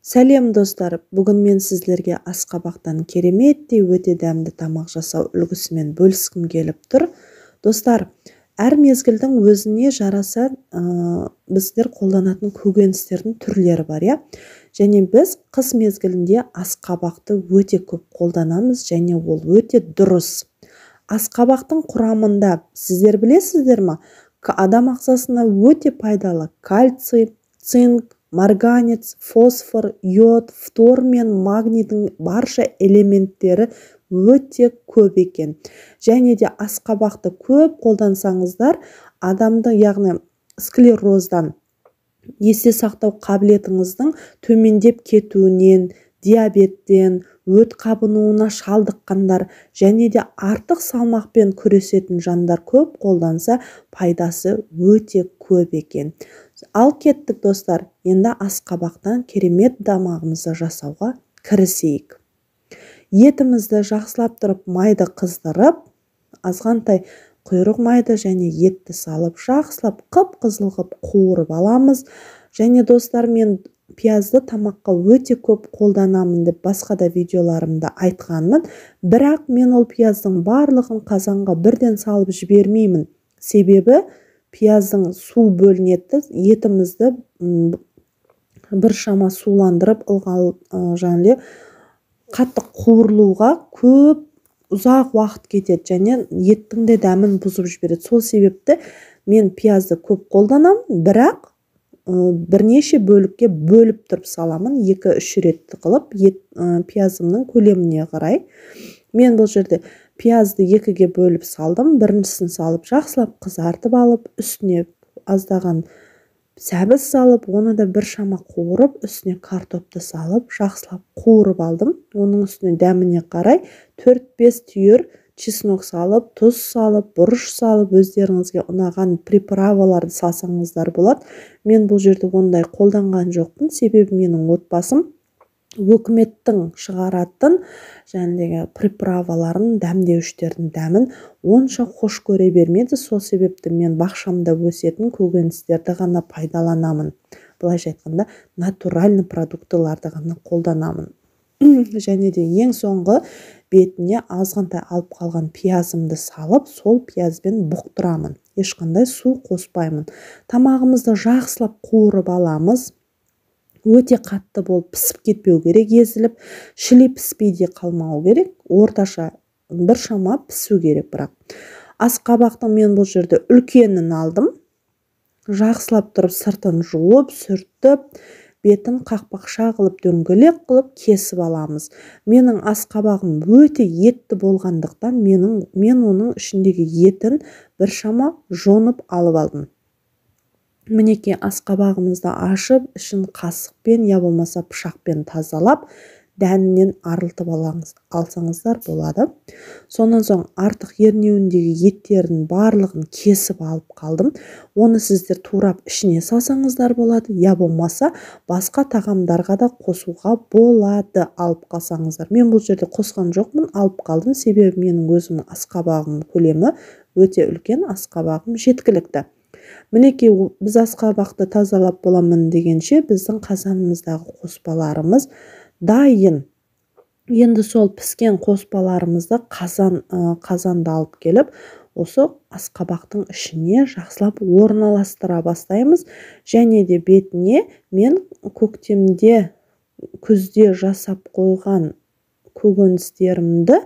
Сәлем, достар! Бүгін мен сіздерге асқабақтан кереметтей өте дәмді тамақ жасау үлгісімен бөліскім келіп тұр. Достар, әр мезгілдің өзіне жараса біздер қолданатын көкөністердің түрлері бар, иә? Және біз қыс мезгілінде асқабақты өте көп қолданамыз, және ол өте дұрыс. Асқабақтың құрамында, сіздер білесіздер ма, адам ағзасына өте пайдалы кальций, цинк, марганец, фосфор, йод, фтор мен магнийдің барша элементтері өте көп екен. Және де асқабақты көп қолдансаңыздар, адамды, яғни склероздан, есте сақтау қабілетіңіздің төмендеп кетуінен, диабеттен, өт қабынуына шалдыққандар және де артық салмақпен күресетін жандар көп қолданса, пайдасы өте көп екен. Ал кеттік, достар, енді асқабақтан керемет тамағымызды жасауға кірісейік. Етімізді жақсылап тұрып майды қыздырып, азғантай құйрық майды және етті салып, жақсылап қып-қызыл қып қуырып аламыз. Және, достар, мен пиязды тамаққа өте көп қолданамын деп басқа да видеоларымда айтқанмын, бірақ мен ол пияздың барлығын қазанға бірден салып жібермеймін. Себебі пияздың су бөлінеді, етімізді біршама суландырып, ылғал және қатты қуырылуға көп ұзақ уақыт кетеді және еттің де дәмін бұзып жібереді. Сол себепті мен пиязды көп қолданамын, бірақ бірнеше бөлікке бөліп тұрып саламын, 2-3 рет қылып ет пиязымның көлеміне қарай. Мен бұл жерде пиязды екіге бөліп салдым. Біріншісін салып, жақсылап қызартып алып, үстіне аздаған сәбіз салып, оны да біршама қуырып, үстіне картопты салып, жақсылап қуырып алдым. Оның үстіне дәміне қарай 4-5 түйір чеснок салып, тұз салып, бұрыш салып, өздеріңізге ұнаған приправаларды салсаңыздар болады. Мен бұл жерде ондай қолданған жоқпын, себебі менің отбасым өкіметтің шығаратын жәндегі приправаларын, дәмдеуіштердің дәмін онша хош көре бермеді. Сол себепті мен бақшамда өсетін көкөністерді ғана пайдаланамын. Былайша айтқанда, натуральный продуктыларды ғана қолданамын. Және де ең соңғы бетіне азғантай алып қалған пиязымды салып, сол пиязбен бұқтырамын. Ешқандай су қоспаймын. Тамағымызды жақсылап қуырып аламыз. Өте қатты болып пісіп кетпеу керек, езіліп, шілі піспей де қалмау керек, орташа біршама пісу керек бірақ. Асқабақтың мен бұл жерде үлкенін алдым. Жақсылап тұрып сыртын жуып, сүртіп, бетін қақпақша қылып, дөңгелек қылып кесіп аламыз. Менің асқабағым өте етті болғандықтан мен оның ішіндегі етін біршама жонып алып алдым. Мінекей, асқабағымызды ашып, ішін қасықпен я болмаса пышақпен тазалап, дәнінен арылтып алсаңыздар болады. Сонан соң артық ернеуіндегі еттердің барлығын кесіп алып қалдым. Оны сіздер турап ішіне салсаңыздар болады, я болмаса басқа тағамдарға да қосуға болады алып қалсаңыздар. Мен бұл жерде қосқан жоқпын, алып қалдым, себебі менің өзімнің асқабағым көлемі өте үлкен, асқабағым жеткілікті. Мінекей, біз асқабақты тазалап боламын дегенше біздің қазанымыздағы қоспаларымыз дайын. Енді сол піскен қоспаларымызды қазанды алып келіп, осы асқабақтың ішіне жақсылап орналастыра бастаймыз. Және де бетіне мен көктемде, күзде жасап қойған көкөністерімді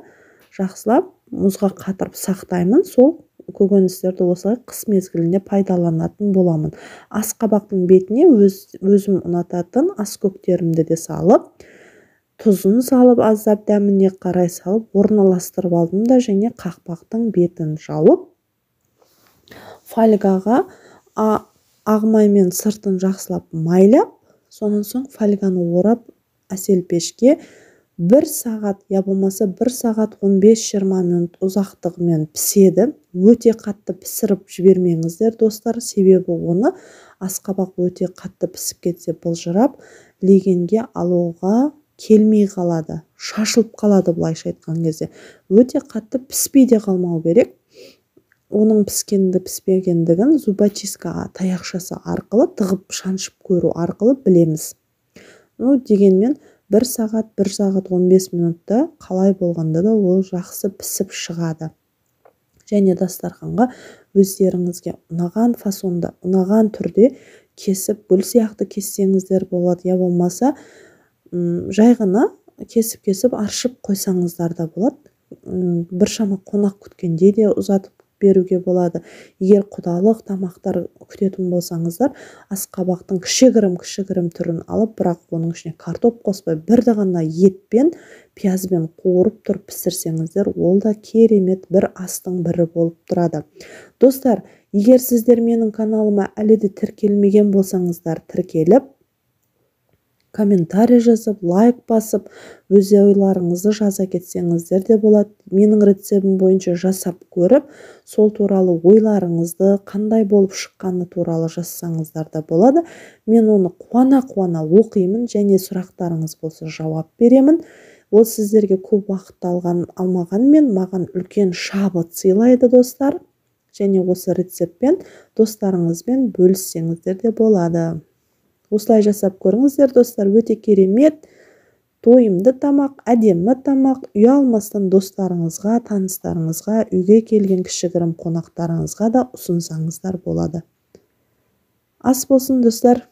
жақсылап мұзға қатырып сақтаймын. Сол көкөністерді осылай қыс мезгілінде пайдаланатын боламын. Асқабақтың бетіне өзім ұнататын ас көктерімді де салып, тұзын салып, аздап дәміне қарай салып, орналастырып алдым да, және қақпақтың бетін жауып, фольгаға ақ маймен сыртын жақсылап майлап, сонан соң фольганы орап, әсел пешке 1 сағат, я болмаса 1 сағат 15-20 минут ұзақтығымен піседі. Өте қатты пісіріп жібермеңіздер, достар, себебі оны асқабақ өте қатты пісіп кетсе былжырап, легенге алуға келмей қалады, шашылып қалады былайша айтқан кезде. Өте қатты піспей де қалмау керек. Оның піскенді піспегендігін зубочистка таяқшасы арқылы тығып шаншып көру арқылы білеміз. Ну, дегенмен 1 сағат, 1 сағат 15 минутта қалай болғанда да ол жақсы пісіп шығады. Және дастарханға өздеріңізге ұнаған фасонда, ұнаған түрде кесіп, гүл сияқты кессеңіздер болады, я болмаса жай ғана кесіп-кесіп аршып қойсаңыздар да болады. Біршама қонақ күткенде де ұзатып беруге болады. Егер құдалық тамақтар күтетін болсаңыздар, асқабақтың кішігірім-кішігірім түрін алып, бірақ оның ішіне картоп қоспай, бір ғана етпен, пиязбен қуырып тұрып пісірсеңіздер, ол да керемет бір астың бірі болып тұрады. Достар, егер сіздер менің каналыма әлі де тіркелмеген болсаңыздар, тіркеліп, комментарий жазып, лайк басып, өз ойларыңызды жаза кетсеңіздер де болады. Менің рецептім бойынша жасап көріп, сол туралы ойларыңызды, қандай болып шыққаны туралы жазсаңыздар да болады. Мен оны қуана-қуана оқимын және сұрақтарыңыз болса жауап беремін. Ол сіздерге көп уақыт алмағанмен маған үлкен шабыт сыйлайды, достар. Және осы рецептпен достарыңызбен бөліссеңіздер де болады. Осылай жасап көріңіздер, достар, өте керемет, тойымды тамақ, әдемі тамақ. Ұялмастан достарыңызға, таныстарыңызға, үйге келген кішігірім қонақтарыңызға да ұсынсаңыздар болады. Ас болсын, достар.